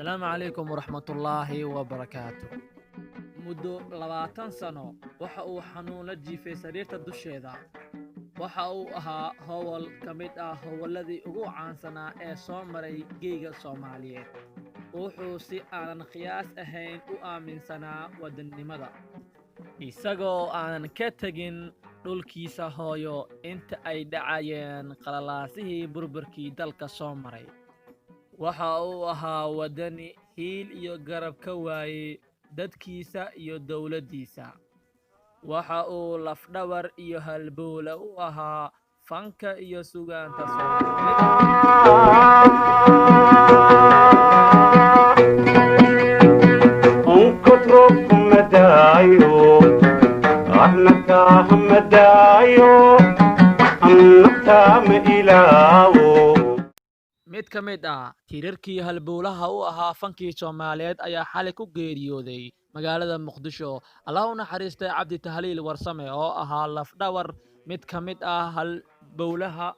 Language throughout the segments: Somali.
Asalaamu calaykum waraxmatullaahi wabarakaatu. Muddo 20 sano waxa uu xanuun la jiifay sariirta dusheeda. Waxa uu ahaa howal ka mid ah howalladii ugu caansanaa ee soo maray geyga Soomaaliyeed. Wuxuu si aanan qiyaas ahayn u aaminsanaa wadannimada, isagoo aanan ka tegin dhulkiisa hooyo inta ay dhacayeen qalalaasihii burburkii dalka soo maray. Waxa uu ahaa waddani hiil iyo garab ka waayey dadkiisa iyo dowladdiisa. Waxa uu lafdhabar iyo halbowle u ahaa fanka iyo sugaanta Soomaalida. Onkod roobku ma daayo, arnakaa ma daayo, annataa ma ilaawo. Mid ka mid ah tiirarkii halbowlaha u ahaa fankii Soomaaliyeed ayaa xalay ku geeriyooday magaalada Muqdisho. Allah u naxariistay Cabdi Tahliil Warsame oo ahaa lafdhabar mid ka mid ah halbowlaha.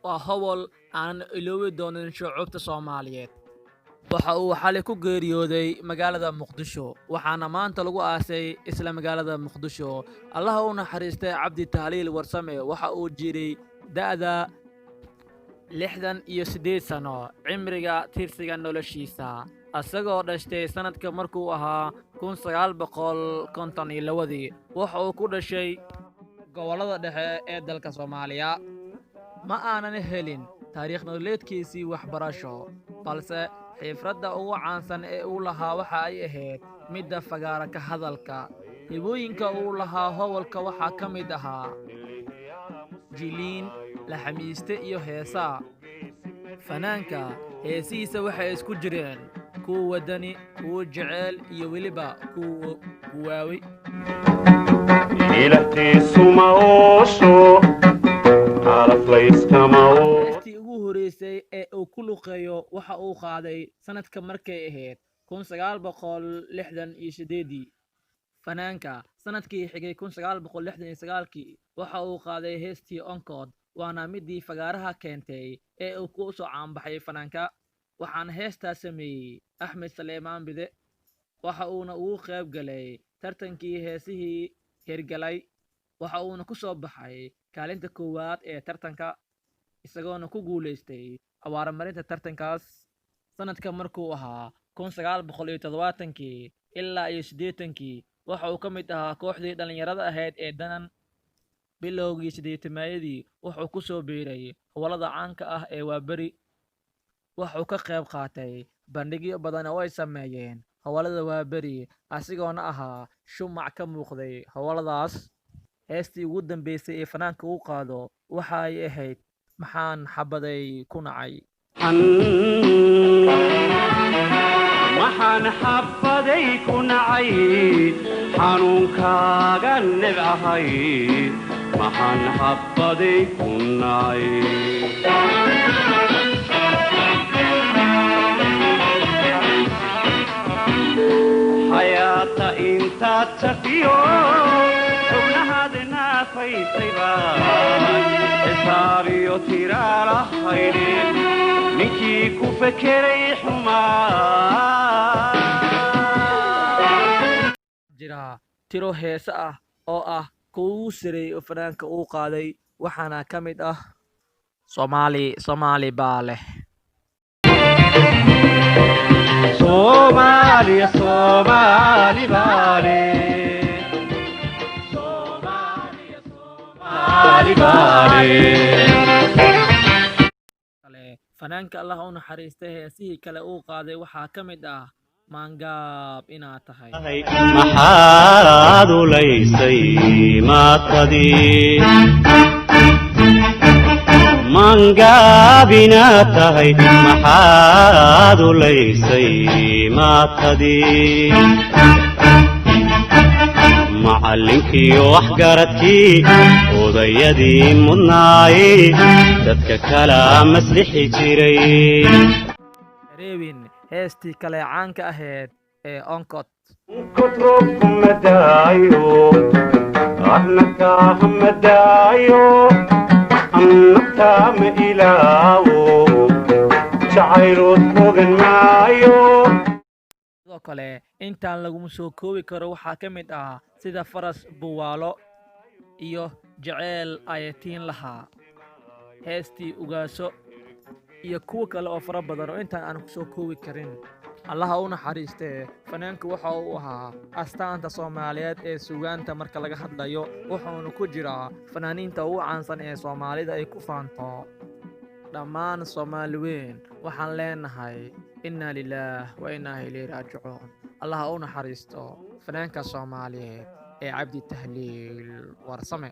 Waa howal aanan iloobi doonin shucuubta Soomaaliyeed. Waxa uu xalay ku geeriyooday magaalada Muqdisho, waxaana maanta lagu aasay isla magaalada Muqdisho. Allah u naxariistay Cabdi Tahliil Warsame waxa uu jiray da'da 68 sano cimriga tirsiga noloshiisa, isagoo dhashtay sanadka markuu ahaa 1952-dii. Waxa uu ku dhashay gobollada dhexe ee dalka Soomaaliya. Ma aanan helin taariikh nololeedkiisii waxbarasho, balse xifradda ugu caansan ee uu lahaa waxa ay ahayd midda fagaara ka hadalka. Hibooyinka uu lahaa howlka waxaa ka mid ahaa jiliin, laxamiiste iyo heesaa. Fanaanka heesihiisa waxay isku jireen kuwa waddani, kuwa jeceel iyo weliba kuwa guwaawi. Ilahtiisuma oosho, calaf layskama oo. Heestii ugu horreysay ee uu ku luqeeyo waxa uu qaaday sanadka markay ahayd 1968-dii. Fanaanka sanadkii xigay 1969-kii waxa uu qaaday heestii Onkod, waana midii fagaaraha keentay ee uu ku soo caanbaxay fanaanka. Waxaana heestaas sameeyey Axmed Saleemaan Bide. Waxa uuna ugu qayb galay tartankii heesihii hirgalay, waxa uuna ku soo baxay kaalinta koowaad ee tartanka, isagoona ku guulaystay abaarmarinta tartankaas. Sanadka markuu ahaa 1970-kii ilaa iyo 80-kii waxa uu ka mid ahaa kooxdii dhallinyarada ahayd ee Danan. Bilowgii siddeetameeyadii wuxuu ku soo biiray howlada caanka ah ee Waaberi. Wuxuu ka qayb qaatay bandhigyo badan oo ay sameeyeen howlada Waaberi, asigoona ahaa shumac ka muuqday howladaas. Heestii ugu dambeysay ee fanaanka uu qaado waxa ay ahayd Maxaan Xabaday Ku Nacay. Maxaan xabaday ku nacay, xanuunkaaga nebcahay, maxaan xabaday ku nacay. Xayaata intaad taqiyo xubnahaad naafaysayba xisaabiyo tiraalahayne, ninkii ku fekeray xumaa. Jira tiro heese ah oo ah kuwa ugu sareeyay oo fanaanka uu qaaday, waxaana ka mid ah Soomaali Soomaali baa leh. Soomaaliya Soomaali baale, Soomaaliya Soomaali baale. Kale fanaanka Allah u naxariistay heesihii kale uu qaaday waxaa ka mid ah Maangaab Inaad Tahay. Maxaad ulaysay maatadii? Mangaabinaad tahay, maxaad ulaysay maatadii? Macallinkiiyo waxgaradkii, odayadii mudnaayey, dadka kala maslixi jiray. Reewin heestii kale caanka ahayd ee Onkod. Onkod roobku ma daayo, arnakaa ma daayo, annataa ma ilaawo. Jacaylood bogan maayo. Sidoo kale intaan laguma soo koobi karo waxaa ka mid ah sida Faras Buwaalo iyo Jaceyl Ayatiin lahaa, heestii Ugaaso iyo kuwo kale oo fara badan oo intaan aan ku soo koobi karin. Allaha u naxariistee, fanaanku waxa uu ahaa astaanta Soomaaliyeed ee suugaanta marka laga hadlayo, wuxuuna ku jiraa fanaaniinta ugu caansan ee Soomaalida ay ku faanto. Dhammaan Soomaali weyn waxaan leenahay innaa lilaah wa innaa ilayhi raajicuun. Allaha u naxariisto fanaanka Soomaaliyeed ee Cabdi Tahliil Warsame.